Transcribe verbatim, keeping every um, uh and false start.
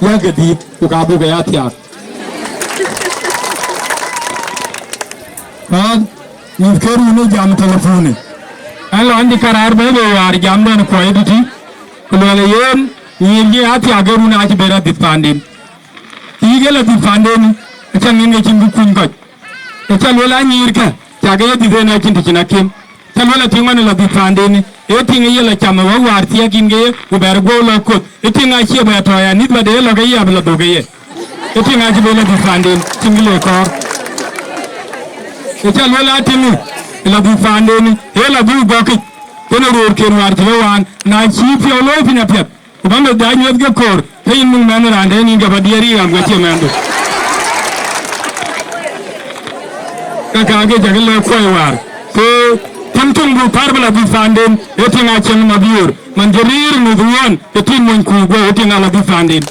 Yakë dït, ku ka buk ya thiaak. Kɔc, mïth ke run ë jam telefoni. Ɛn lɔ ɛn dï karar bɛ̈ɛ̈i bei wäär jamdɛn kuɔi dïtï, ku luɛl ë yen, nyïïr jë athiaak ë run acï ben adhith paanden. Cï ke la dhith paanden, acä ŋiɛn ke cïn bï kuny kɔc. Ë cä luel anyïïrkë, cä ke ye dhith en acïn të cïn akim. Cä luel atiŋ ɣɔn ë la dhith paanden, ee tiŋ ë ye la cam ë wä wäär thiëëk yïn ke ye, ku bɛ̈ɛ̈r guɔ̈u lɔ koth. Ë tiŋ acie bɛ tɔ̈ ya nïth bä de lɔ ke ye abï la dhuk ë ye. Ë tiŋ acï ben la dhith paanden, cïn kë le kɔɔr. Ë cä luel atiŋ ë la dhith paanden, ee la dhuk gɔ̈kic, kënë röörken wäär cï ke waan, na cï piɔ̈u looi piny apiɛth. Ku bä meth da nyuɔth ke koor, ke yïn muk mɛnh raan de nïn ke bä diɛɛr yï ɣam ke cie mɛnhdu. Ka kaake cä ke lɛ̈k kuɔi waar, ke tiŋ töŋ bï pär bï la dhith paanden, ee tiŋ acieŋ mabiöör, man cï riir mïth ɣɔn, ke tim mony kuc guɔ, ee tiŋ ala dhith paanden.